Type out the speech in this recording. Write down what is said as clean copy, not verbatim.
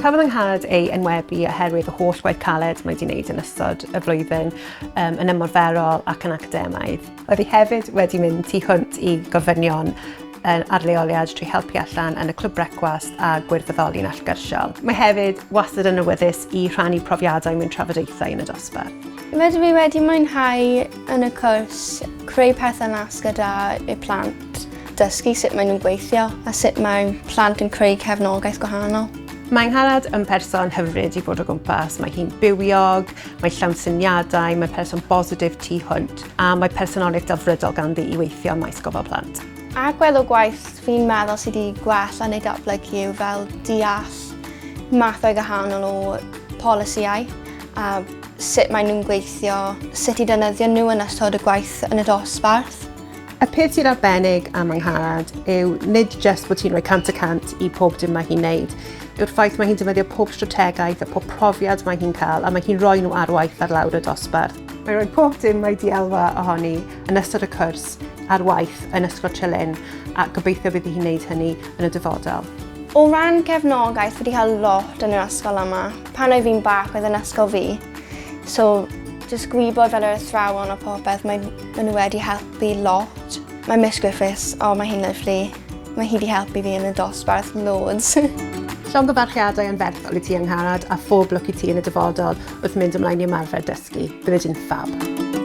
Cafodd Angharad ei enwebu oherwydd y holl waith caled mae 'di wneud yn ystod y flwyddyn, um, yn ymarferol ac yn academaidd. Oedd hi hefyd wedi mynd tu hwnt i gofynion ar leoliad trwy helpu allan yn y clwb brecwast a gwirfoddoli'n allgyrsiol. Mae hefyd wastad yn awyddus i rhannu profiadau mewn trafodaethau yn y dosbarth. Rydw i wedi mwynhau yn y cwrs creu perthynas gyda y plant, dysgu sut maen nhw'n gweithio a sut mae plant yn creu cefnogaeth gwahanol. Mae Angharad yn person hyfryd i fod o gwmpas. Mae hi'n bywiog, mae llawn syniadau, mae person bositif tu hwnt a mae personoliaeth delfrydol ganddi i weithio ym maes gofal plant. Agwedd o gwaith fi'n meddwl sydd wedi gwella neu datblygu yw fel deall mathau gwahanol o polisïau a sut maen nhw'n gweithio, sut i defnyddio nhw yn ystod y gwaith yn y dosbarth. Y peth sy'n arbennig am Angharad yw nid jyst bod hi'n rhoi 100% i pob dim mae hi'n neud, yw'r ffaith mae hi'n defnyddio pob strategaeth a pob profiad mae hi'n cael a mae hi'n rhoi nhw ar waith ar lawr y dosbarth. Mae'n rhoi pob dim mae 'di elwa ohoni yn ystod y cwrs ar waith yn Ysgol Trelyn a gobeithio bydd hi'n neud hynny yn y dyfodol. O ran cefnogaeth, fi wedi cael lot yn yr ysgol yma. Pan oedd fi'n bach oedd yn ysgol fi, so jyst gwybod fel yr athrawon a popeth, mae, mae nhw wedi helpu lot. Mae Miss Griffiths, o oh, mae hi'n lyflu. Mae hi wedi helpu fi yn y dosbarth loads. Llongyfarchiadau anferthol i ti Angharad a phob lwc i ti yn y dyfodol wrth mynd ymlaen i ymarfer dysgu. Bydde di'n ffab.